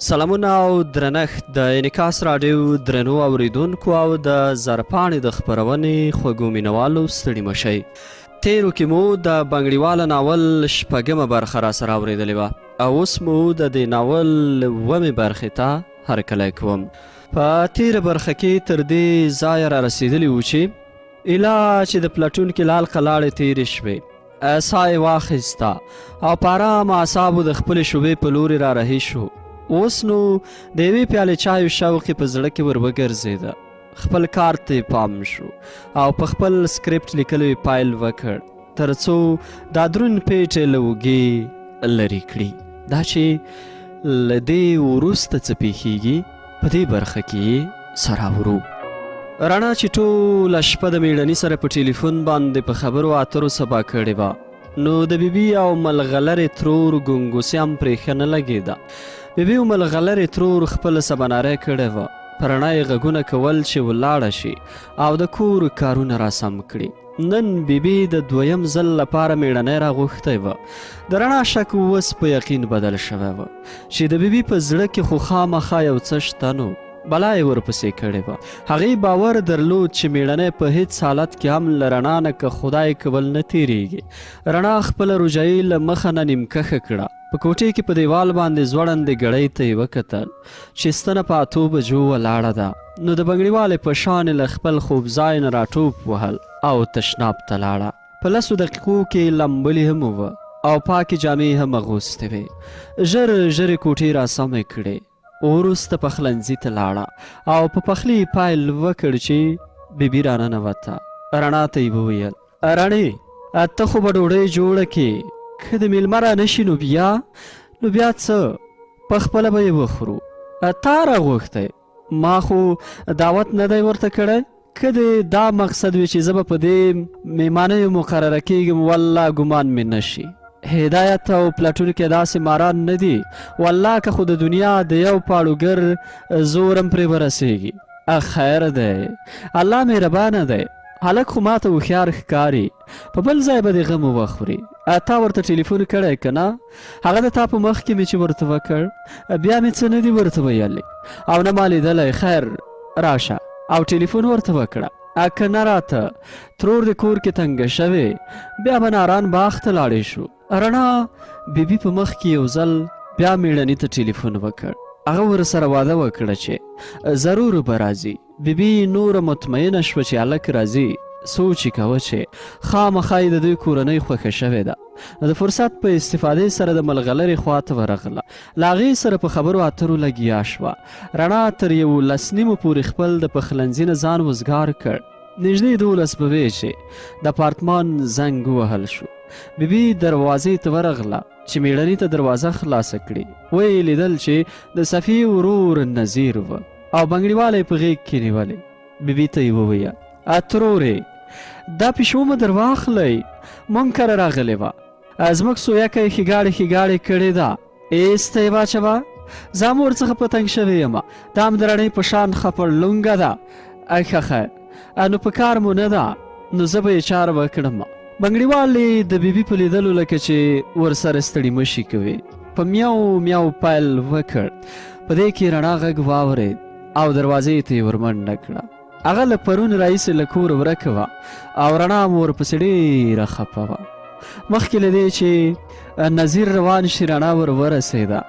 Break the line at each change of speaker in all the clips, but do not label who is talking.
سلامونه او درنښت د انعکاس راډیو درنو اوریدونکو او د زرپاڼې د خپرونې خوږو مینوالو، ستړي مه شئ. تېرو کې مو د بنګړیواله ناول شپږمه برخه را سره اورېدلې وه او اوس مو د دې ناول اوومې برخې ته هرکلی کوم. په تېره برخه کې تر دې ځایه را رسېدلي وو چې ایله چې د پلټونکي لال قلاړې تېرې شوې، ساه یې واخیسته او په ارامه اعصابو د خپلې شعبې په لوري را رهي شو. اوس نو د یوې پیالې چایو شوق یې په زړه کې ور وګرځېده. خپل کار ته یې پام شو او په خپل سکرپټ لیکلو یې پیل وکړ، تر څو دا دروند پیټی له اوږې لرې کړي. دا چې له دې وروسته څه پیښیږي، په دې برخه کې یې سره اورو. رڼا چې ټوله شپه د میړني سره په ټلیفون باندې په خبرو اترو سبا کړې وه، نو د بیبي او ملغلرې ترور ګنګوسې هم پرې ښه نه لګېده. بیبي او ملغلرې ترور خپله سباناری کړې وه، په رڼا یې غږونه کول چې ولاړه شي او د کور کارونه راسم کړي. نن بیبي د دویم ځل لپاره میړنی راغوښتی و. د رڼا شک اوس په یقین بدل شوی و چې د بیبي په زړه کې خو خامخا یو څه شته، نو بلا یې ورپسې کړې وه. هغې باور درلود چې میړنی په هیڅ حالت کې هم له رڼا نه که خدای کول نه تیریږي. رڼا خپله روجایي له مخه نه نیمکښه کړه. په کوټې کې په دیوال باندې ځوړندې ګړۍ ته یې وکتل چې ستنه په 8 بجو ولاړه ده، نو د بنګړیوالې په شان یې له خپل خوب ځای نه راټوپ وهل او تشناب ته لاړه. په 10 دقیقو کې لمبلې هم وه او پاکې جامې هم اغوستې وې. ژر ژر یې کوټې راسمې کړې. وروسته پخلنځي ته لاړه او په پخلي یې پیل وکړ چې بیبي راننوته. رڼا ته یې وویل: رڼې، ته خو به ډوډۍ جوړه کې، که د میلمه را نشي نو بیا؟ نو بیا څه، په خپله به یې وخورو. تا راغوښتی، ما خو دعوت نه دی ورته کړی. که دې دا مقصد وي چې زه به په دې میمانیو مقرره کېږم، والله ګمان مې نه شي. هدایت او پلټونکی داسې ماران نه دي، والله که خو د دنیا د یو پاړوګر زور هم پرې ورسېږي. خیر دی، الله مهربانه دی. هلک خو ماته هوښیار ښکاري، په بل ځای به دې غم وخوري. تا ورته ټلیفون کړی که نه؟ هغه د تا په مخ کې مې چې ورته وکړ، بیا مې څه نه دي ورته ویلي او نه ما لیدلی. خیر، راشه او ټلیفون ورته وکړه، که نه راته ترور د کور کې تنګه شوې، بیا به ناران باغ ته لاړې شو. رڼا بیبي په مخ کې یو ځل بیا میړني ته ټلیفون وکړ. هغه ورسره وعده وکړه چې ضرور به راځي. بیبي نوره مطمئنه شوه چې هلک راځي. سوچ یې کاوه چې خامخا یې د دوی کورنۍ خوښه شوې ده، نو د فرصت په استفادې سره د ملغلرې خوا ته ورغله، له هغې سره په خبرو اترو لګیا شوه. رڼا تر 11:30 پورې خپل د پخلنځي نه ځان وزګار کړ. نږدې 12 به وې چې د اپارتمان زنګ ووهل شو. بیبي دروازې ته ورغله چې میړني ته دروازه خلاصه کړي. ویې لیدل چې د صفیې ورور نذیر و او بنګړیواله یې په غېږ کې نیولې. بیبي ته یې وویل: ترورې، دا پیشو مو در واخلئ، مونږ کره راغلې وه، زموږ سویکه یې ښېګاړې ښېګاړې کړې ده، ایسته یې واچوه، زه هم ورڅخه په تنګ شوې یم، دا هم د رڼې په شان خپړلونګه ده. ښه خیر، نو په کار مو نه ده، نو زه به یې چاره وکړم. بنګړیوال یې د بیبي په لیدلو لکه چې ورسره ستړي مشي کوي، په میاو میاو پیل وکړ. په دې کې رڼا غږ واورېد او دروازې ته یې ورمنډه کړه. هغه له پرون راهیسې له کوره ورکه وه او رڼا هم ورپسې ډېره خپه وه. مخکې له دې چې نذیر روان شي، رڼا ور ورسېده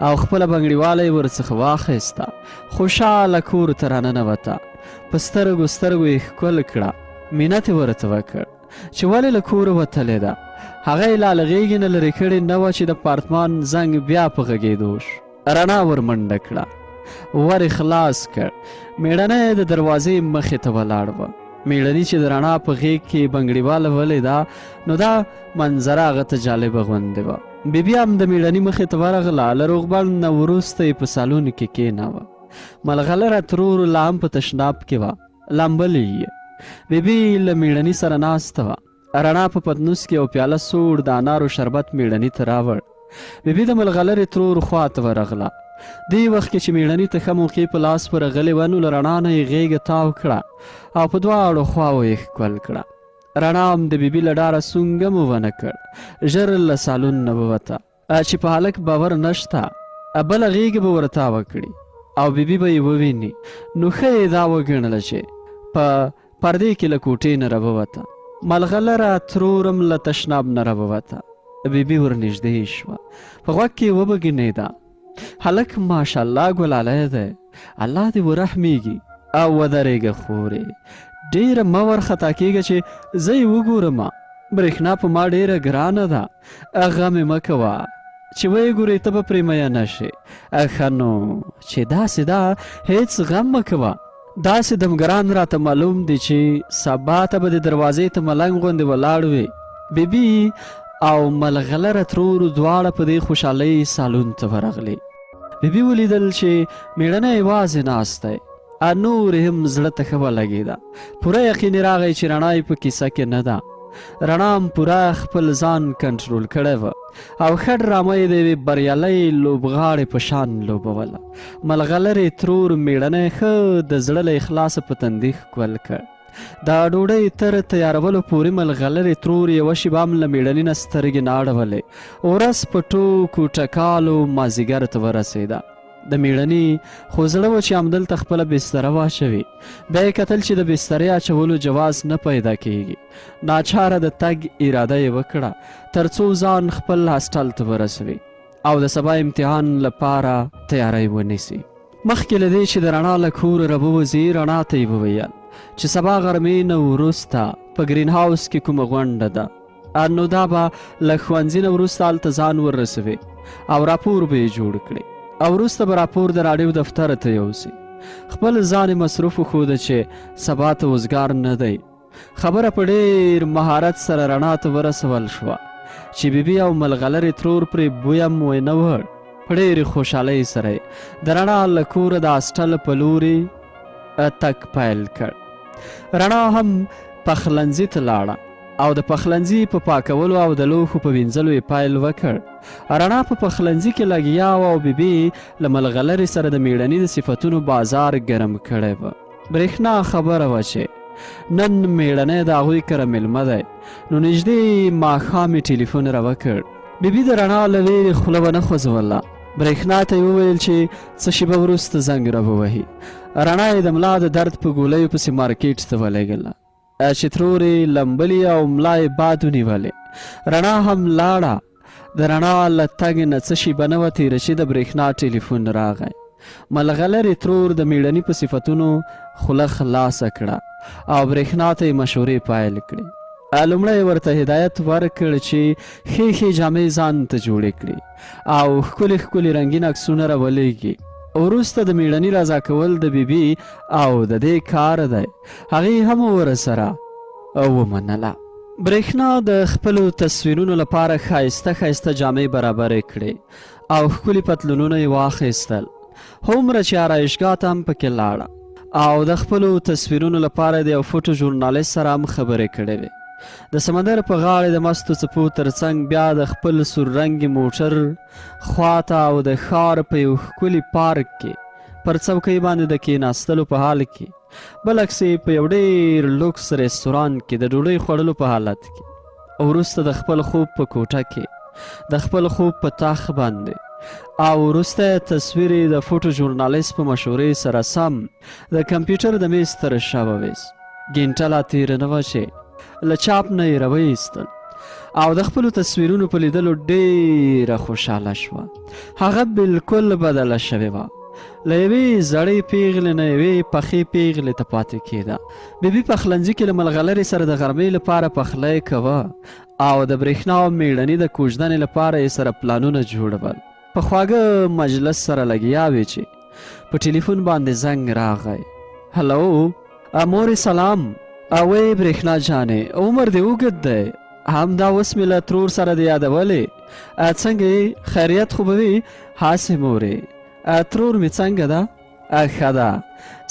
او خپله بنګړیواله یې ورڅخه واخیسته. خوشحاله کور ته راننوته، په سترګو سترګو یې ښکل کړه، مینت یې ورته وکړ چې ولې له کوره وتلې ده. هغه یې لا له غېږې نه لرې کړې نه وه چې د پارتمان زنګ بیا په غږېدو شو. رڼا ورمنډه کړه، ور یې خلاص کړ. میړنی د دروازې مخې ته ولاړ وه. میړني چې د رڼا په غېږ کې بنګړیواله ولیده، نو دا منظره هغه ته جالبه غوندې وه. بیبي هم د میړني مخې ته ورغله. له روغبړ نه وروسته یې په سالون کې کېناوه. ملغلره ترور لا هم په تشناب کې وه، لامبلې یې. بیبي له میړني سره ناسته وه. رڼا په پتنوس کې یو پیاله سوړ د انارو شربت میړني ته راوړ. بیبي د ملغلرې ترور خوا ته ورغله. دې وخت کې چې میړني ته ښه موقع په لاس ورغلې وه، نو له رڼا نه یې غېږه تاو کړه او په دواړو خواو یې ښکل کړه. رڼا هم د بیبي له ډاره سونګم ونه کړ، ژر له سالون نه ووته. چې په هلک باور نشته. بله غېږه به ورتاوه کړي او بیبي به یې وویني، نو ښه یې دا وګڼله چې په پردې کې له کوټې نه راووته. ملغلره ترورم له تشناب نه راووته. بیبي ورنږدې شوه، په غوږ کې یې وبګنېده، هلک ماشاءالله ګلالی دی، الله دې ورحمیږي. او ودرېږه خورې، ډېره مه ورخطا کېږه چې زه یې وګورم، برېښنا په ما ډېره ګرانه ده، غم یې مه کوه، چې ویې ګورې ته به پرې میینه شې. ښه نو چې داسې ده هېڅ غم مه کوه، داسې دمګران راته معلوم دي چې سبا ته به د دروازې ته ملنګ غوندې ولاړ وي. بیبي او ملغلره ترور دواړه په دې خوشحالۍ سالون ته ورغلې. بیبي ولیدل چې میړنی یوازې ناست دی. نور هم زړه ته ښه ولګېده. پوره یقین یې راغی چې رڼا یې په کیسه کې نه ده. رڼا هم پوره خپل ځان کنټرول کړی و او ښه ډرامه یې د یوې بریالۍ لوبغاړې په شان لوبوله. ملغلرې ترور میړنی ښه د زړه له اخلاصه په تندي ښکل کړ. د ډوډۍ تر تیارولو پورې ملغلرې ترور یوه شیبه هم له میړني نه سترګې نه اړولې. ورځ په ټوکو ټکالو مازیګر ته ورسېده. د میړني خو زړه و چې همدلته خپله بستره واچوي. بیا یې کتل چې د بسترې اچولو جواز نه پیدا کیږي. ناچاره د تګ اراده یې وکړه تر څو ځان خپل هاسټل ته ورسوي او د سبا امتحان لپاره تیاری ونیسي. مخکې له دې چې د رڼا له کوره راووځي، رڼا ته یې وویل چې سبا غرمې نه وروسته په ګرین هاوس کې کومه غونډه ده، نو دا به له ښوونځي نه وروسته هلته ځان ورسوي او راپور به یې جوړ کړي او وروسته به راپور د راډیو دفتر ته یوسي. خپل ځان یې مصروف وښوده چې سبا ته وزګار نه دی. خبره په ډېر مهارت سره رڼا ته ورسول شوه چې بیبي او ملغلرې ترور پرې بوی هم ونه وړ. په ډېرې خوشحالۍ سره یې د رڼا له کوره د هاسټل په لوري تګ پیل کړ. رڼا هم پخلنځي ته لاړه او د پخلنځي په پاکولو او د لوښو په وینځلو یې پیل وکړ. رڼا په پخلنځي کې لګیا وه او بیبي له ملغلرې سره د میړني د صفتونو بازار ګرم کړی و. برېښنا خبره وه چې نن میړنی د هغوی کره میلمه دی، نو نږدې ماښام یې ټلیفون راوکړ. بیبي د رڼا له ویرې خوله ونه خوځوله. برېښنا ته یې وویل چې څه شیبه وروسته زنګ راووهي. رڼا یې د ملا د درد په ګولیو پسې مارکیټ ته ولېږله چې ترور یې لمبلي او ملا یې باد ونیولې. رڼا هم لاړه. د رڼا له تګ نه څه شیبه نه وه تېره چې د برېښنا ټلیفون راغی. ملغلرې ترور د میړني په صفتونو خوله خلاصه کړه او برېښنا ته یې مشورې پیل کړې. لومړی یې ورته هدایت ورکړ چې ښې ښې جامې ځان ته جوړې کړي او ښکلي ښکلي رنګین عکسونه راولېږي. وروسته د میړني رضا کول د بیبي او د دې کار دی، هغې هم ورسره ومنله. برېښنا د خپلو تصویرونو لپاره ښایسته ښایسته جامې برابرې کړې او ښکلي پتلونونه یې واخیستل. هومره چې آرایشګاه ته هم پکې لاړه او د خپلو تصویرونو لپاره د یو فوټو ژورنالیست سره هم خبرې کړې وې. د سمندر په غاړې د مستو څپو ترڅنګ بیا د خپل سور رنګي موټر خواته او د ښار په یو ښکلي پارک کې پر څوکۍ باندې د کیناستلو په حال کې، بلعکس یې په یو ډېر لوکس رستورانت کې د ډوډۍ خوړلو په حالت کې، وروسته د خپل خوب په کوټه کې د خپل خوب په تخت باندې او وروسته تصویر یې د فوټو ژورنالیست په مشورې سره سم د کمپیوټر د میز تر شا وویست. ګینټه لا تېره نه وه چې له چاپ نه یې راویستل او د خپلو تصویرونو په لیدلو ډېره خوشحاله شوه. هغه بالکل بدله شوې وه. له یوې زړې پیغلې نه یوې پخې پیغلې ته پاتې کېده. بیبي پخلنځي کې له ملغلرې سره د غرمې لپاره پخلی کوه او د برېښنا او میړني د کوژدنې لپاره یې سره پلانونه جوړول. په خواږه مجلس سره لګیا وې چې په ټلیفون باندې زنګ راغی. هلو مورې سلام. اوی برېښنا جانې، عمر دې اوږد دی، همدا اوس مې له ترور سره دې یادولې. څنګه یې، خیریت خو به وي؟ هسې مورې، ترور مې څنګه ده؟ ښه ده،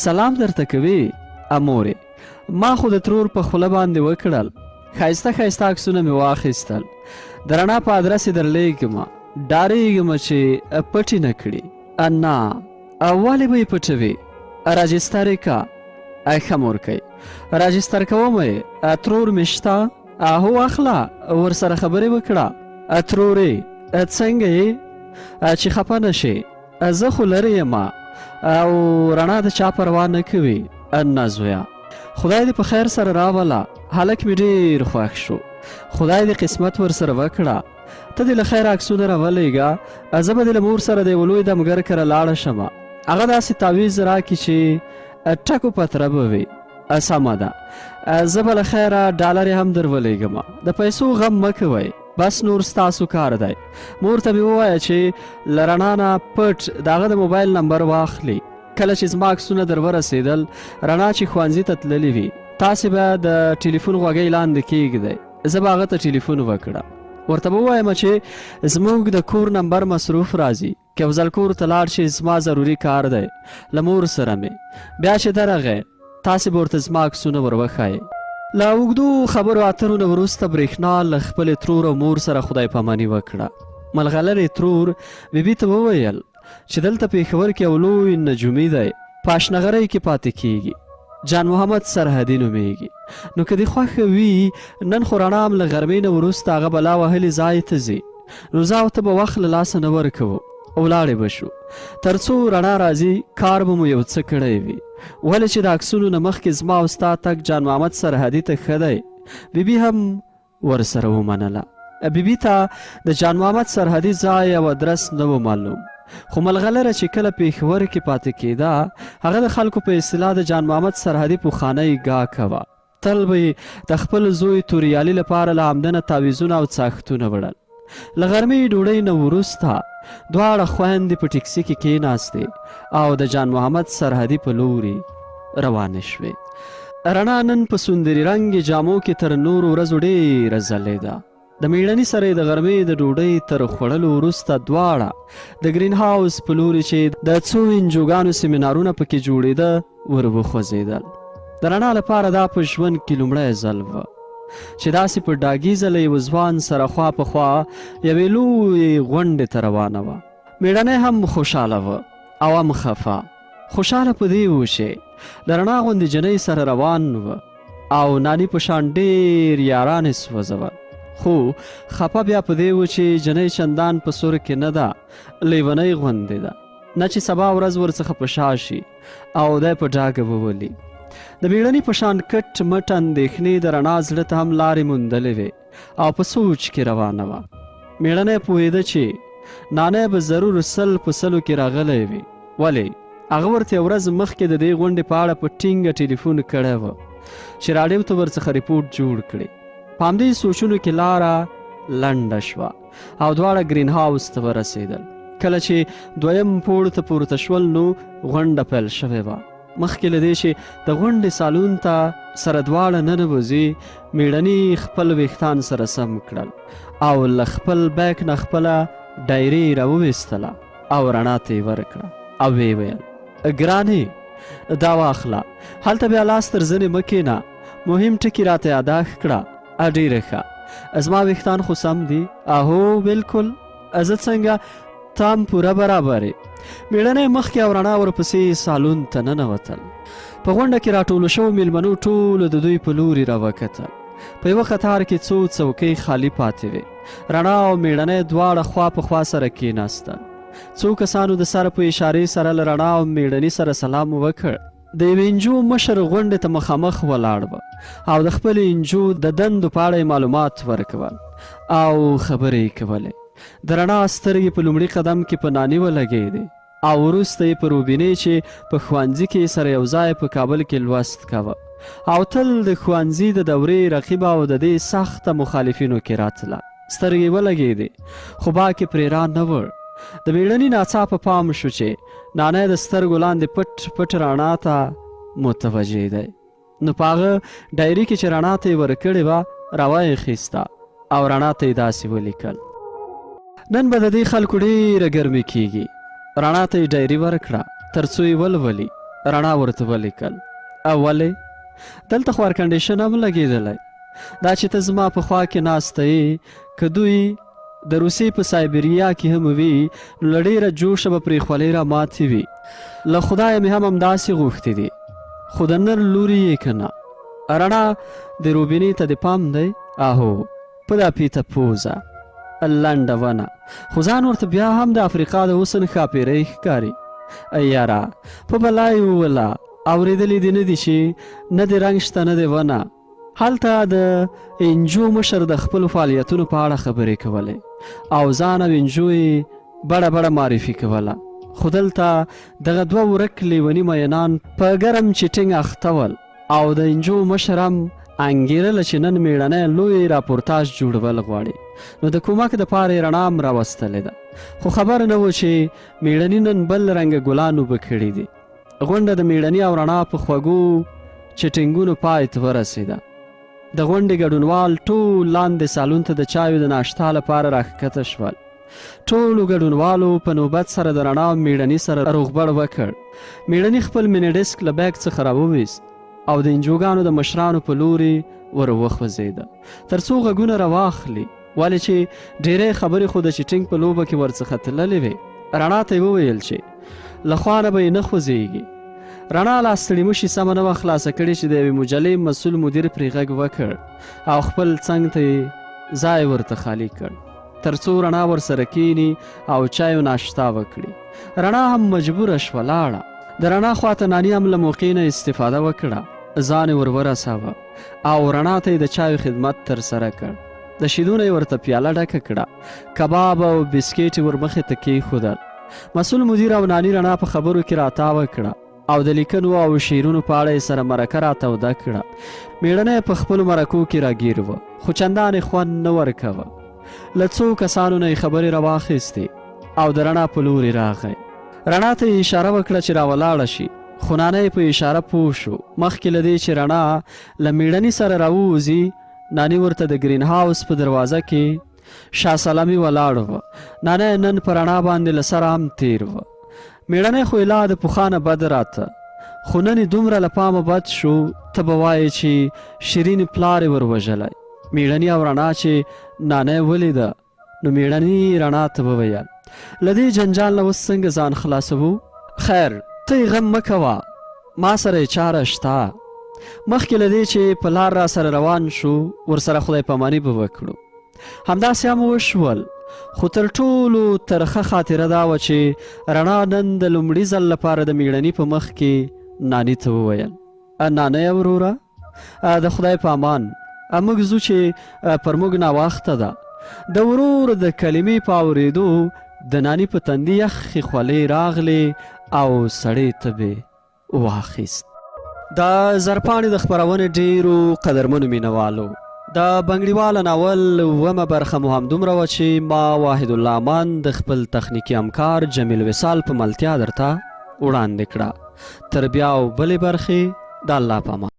سلام درته کوي. مورې ما خو د ترور په خوله باندې وکړل، ښایسته ښایسته عکسونه مې واخیستل، د رڼا په ادرس یې درلېږم، ډارېږم چې پټې نه کړي. نه، ولې به یې پټوي، راجستر یې که. ښه مورکۍ، راجستر کوم یې. ترور مې شته؟ هو اخله، ورسره خبرې وکړه. ترورې څنګه یې؟ چې خفه نه شې، زه خو لرې یم او رڼا د چا پروا نه کوي. نه زویه، خدای دې په خیر سره راوله، هلک مې ډېر خوښ شو، خدای دې قسمت ورسره وکړه. ته دې له خیره عکسونه راولېږه، زه به دې له مور سره د یوه لوی دمګر کره لاړه شم، هغه داسې تعویذ راکړي چې ټکو پتره به وي. سمه ده، زه به له خیره ډالرې هم در ولېږم، د پیسو غم مه کوئ، بس نور ستاسو کار دی. مور ته مې ووایه چې له رڼا نه پټ د هغه د موبایل نمبر واخلي. کله چې زما عکسونه در ورسېدل، رڼا چې ښوونځي ته تللې وي، تاسې به د ټلیفون غوږۍ لاندې کېږدئ، زه به هغه ته ټلیفون وکړم، ورته به ووایم چې زموږ د کور نمبر مصروف راځي، که یو ځل کور ته لاړ شي، زما ضروري کار دی له مور سره مې. بیا چې درغی، تاسې به ورته زما عکسونه ور وښایئ. له اوږدو خبرو اترو نه وروسته برېښنا له خپلې ترور او مور سره خدای پاماني وکړه. ملغلرې ترور بیبي ته وویل چې دلته پېښور کې یو لوی نجومي دی، په اشنغرۍ کې پاتې کیږي، جان محمد سرحدي نومېږي، نو که دې خوښه وي، نن خو رڼا هم له غرمې نه وروسته هغه بلا وهلي ځای ته ځي، نو زه او ته به وخت له لاسه نه ورکوو، ولاړې به شو، تر څو رڼا راځي کار به مو یو څه کړی وي. ولې چې د عکسونو نه مخکې زما او ستا تګ جان محمد سرحدي ته ښه دی. بیبي هم ورسره ومنله. بیبي ته د جان محمد سرحدي ځای او ادرس نه و معلوم، خو ملغلره چې کله پېښور کې پاتې کېده، هغه د خلکو په اصطلاح د جان محمد سرحدي پخوانی ګاکه وه. تل به یې د خپل زوی توریالي لپاره له همدنه تعویذونه او څاښتونه وړل. له غرمې ډوډۍ نه وروسته دواړه خویندې په ټیکسي کې کېناستې او د جان محمد سرحدي په لوري روانې شوې. رڼا نن په سندري رنګې جامو کې تر نورو ورځو ډېره ځلېده. د میړني سره یې د غرمې د ډوډۍ تر خوړلو وروسته دواړه د ګرین هاوس په لوري چې د څو انجوګانو سیمینارونه پکې جوړېده ور وخوځېدل. د رڼا لپاره دا په ژوند کې لومړی ځل و چې داسې په ډاګیزه له یوه ځوان سره خوا په خوا یوې لویې غونډې ته روانه وه. میړنی هم خوشحاله و او هم خفه. خوشحاله په دې و چې له رڼا غوندې جنۍ سره روان و او نانی په شان ډېر یاران یې سوځول، خو خفه بیا په دې و چې جنۍ چندان په سر کې نه ده، لیونۍ غوندې ده، نه چې سبا ورځ ورڅخه په شا شي او دی په ډاګه وولي. د میړني په شان کټ مټ اندېښنې د رڼا زړه ته هم لارې موندلې وې او په سوچ کې روانه وه. میړنی پوهېده چې نانی به ضرور 100 په 100 کې راغلی وي، ولې هغه ورته یوه ورځ مخکې د دې غونډې په اړه په ټینګه ټلیفون کړی و چې راډیو ته ورڅخه رپورټ جوړ کړي. په همدې سوچونو کې لاره لنډه شوه او دواړه ګرین هاوس ته ورسېدل. کله چې دویم پوړ ته پورته شول نو غونډه پیل شوې وه. مخکې له دې چې د غونډې سالون ته سره دواړه ننوځي، میړني خپل ویښتان سره سم کړل او له خپل بیک نه خپله ډایري راوویستله او رڼا ته یې ورکړه او ویې ویل: ګرانې، دا واخله، هلته بیا لاس تر زنې مه کښېنه، مهم ټکي راته یاداښت کړه. ډېره ښه، زما ویښتان خو سم دي؟ اهو بلکل، زه څنګه تام پوره برابرې. میړنی مخکې او رڼا ورپسې سالون ته ننوتل. په غونډه کې راټولو شوو میلمنو ټولو د دوی په لوري راوکتل. په یوه قطار کې څو څوکۍ خالي پاتې وې. رڼا او میړنی دواړه خوا په خوا سره کېناستل. څو کسانو د سر په اشارې سره له رڼا او میړني سره سلام وکړ. د یوې انجو مشر غونډې ته مخامخ ولاړ و او د خپلې انجو د دندو په اړه یې معلومات ورکول او خبرې یې کولې. د رڼا سترګې په لومړي قدم کې په ناني ولګېدې او وروسته یې په روبینې چې په ښوونځي کې سره یو ځای په کابل کې لوست کاوه او تل د ښوونځي د دورې رقیبه او د دې سخته مخالفینو کې راتله، سترګې ولګېدې، خو باک یې پرې را نه وړ. د میړني ناڅاپه پام شو چې نانی د سترګو لاندې پټ پټ رڼا ته متوجه دی، نو په هغه ډایري کې چې رڼا ته یې ورکړې وه راویې خیسته او رڼا ته یې داسې ولیکل: نن به د دې خلکو ډېره ګرمي کیږي. رڼا ته یې ډایري ورکړه تر څو یې ولولي. رڼا ورته ولیکل: او ولې دلته خو ارکنډیشن هم لګېدلی، دا چې ته زما په خوا کې ناسته یې، که دوی د روسیې په سایبریا کې هم وي نو له ډېره جوشه به پرې خولۍ را ماتې وي. له خدایه مې هم همداسې غوښتي دي، خو د نر لوري یې که نه. رڼا د روبینې ته دې پام دی؟ اهو په دا پیته پوزه. لنډه ونه، خو ځان ورته بیا هم د افریقا د حسن ښاپېرۍ ښکاري. یاره په بلا یې ووله، اورېدلي دې نه دي چې نه دې رنګ شته نه دې ونه. هلته د انجو مشر د خپلو فعالیتونو په اړه خبرې کولې او ځان او انجو یې بډه بډه معرفي کوله، خو دلته دغه دوه ورک لیوني مینان په ګرم چیټینګ اخته ول او د انجو مشر هم انګیرله چې نن میړنی لوی راپورتاژ جوړول غواړي، نو د کومک دپاره یې رڼا هم راوستلې ده، خو خبر نه و چې میړني نن بل رنګه ګلان اوبه کړي دي. غونډه د میړني او رڼا په خوږو چټینګونو پای ته ورسېده. د غونډې ګډونوال ټول لاندې سالون ته د چایو د ناشتا لپاره راښکته شول. ټولو ګډونوالو په نوبت سره د رڼا او میړني سره روغبړ وکړ. میړني خپل میني ډیسک له بیګ څخه راوویست او د انجوګانو د مشرانو په لوري ور وخوځېده تر څو غږونه راواخلي، ولې چې ډیری خبرې خو د چیټینګ په لوبه کې ورڅخه تللې وې. رڼا ته یې وویل چې له خوا نه به یې نه خوځېږي. رڼا لا ستړي مشي سمه نه وه خلاصه کړې چې د یوې مجلې مسؤل مدیر پرې غږ وکړ او خپل څنګ ته یې ځای ورته خالي کړ تر څو رڼا ورسره کیني او چای او ناشتا وکړي. رڼا هم مجبوره شوه، لاړه. د رڼا خواته ناني هم له موقع نه استفاده وکړه، ځان یې ور ورساوه او رڼا ته یې د چایو خدمت ترسره کړ. د شیدو نه یې ورته پیاله ډکه کړه، کباب او بسکیټ یې ورمخې ته کېښودل. مسؤل مدیر او ناني رڼا په خبرو کې راتاوه کړه او د لیکنو او شعرونو په اړه یې سره مرکه راتوده کړه. مېړنی په خپلو مرکو کې راګیر و، خو چندان یې خوند نه ورکوه. له څو کسانو نه یې خبرې راواخیستې او د رڼا په لوري راغی. رڼا ته یې اشاره وکړه چې راولاړه شي، خو نانی یې په اشاره پوه شو. مخکې له دې چې رڼا له مېړني سره راووځي، نانی ورته د ګرین هاوس په دروازه کې شاه سلامي ولاړ و. نانی نن په رڼا باندې له سره هم تیر و. میړنی خو یې لا د پخوا نه بد راته، خو نن یې دومره له پامه بد شو، ته به وایې چې شیرین پلار یې ور وژلی. میړني او رڼا چې نانی ولیده، نو میړني رڼا ته وویل، له دې جنجال نه اوس څنګه ځان خلاصوو؟ خیر، ته یې غم مه کوه، ما سره یې چاره شته. مخکې له دې چې په لار را سره روان شو، ورسره خدای پاماني به وکړو. همداسې هم وشول، خو تر ټولو ترخه خاطره دا وه چې رڼا نن د لومړي ځل لپاره د میړني په مخ کې ناني ته وویل، نانیه وروره، د خدای په امان، موږ ځو چې پر موږ ناوخته ده. د ورور د کلمې په اورېدو د ناني په تندي یخې خولې راغلې او سړې تبې واخیست. د زرپاڼې د خپرونې ډېرو قدرمنو مینوالو، د بنګړیواله ناول اوومه برخه مو همدومره وه چې ما واحد الله امان د خپل تخنیکي همکار جمیل وصال په ملتیا درته وړاندې کړه. تر بیا او بلې برخې د الله په امان.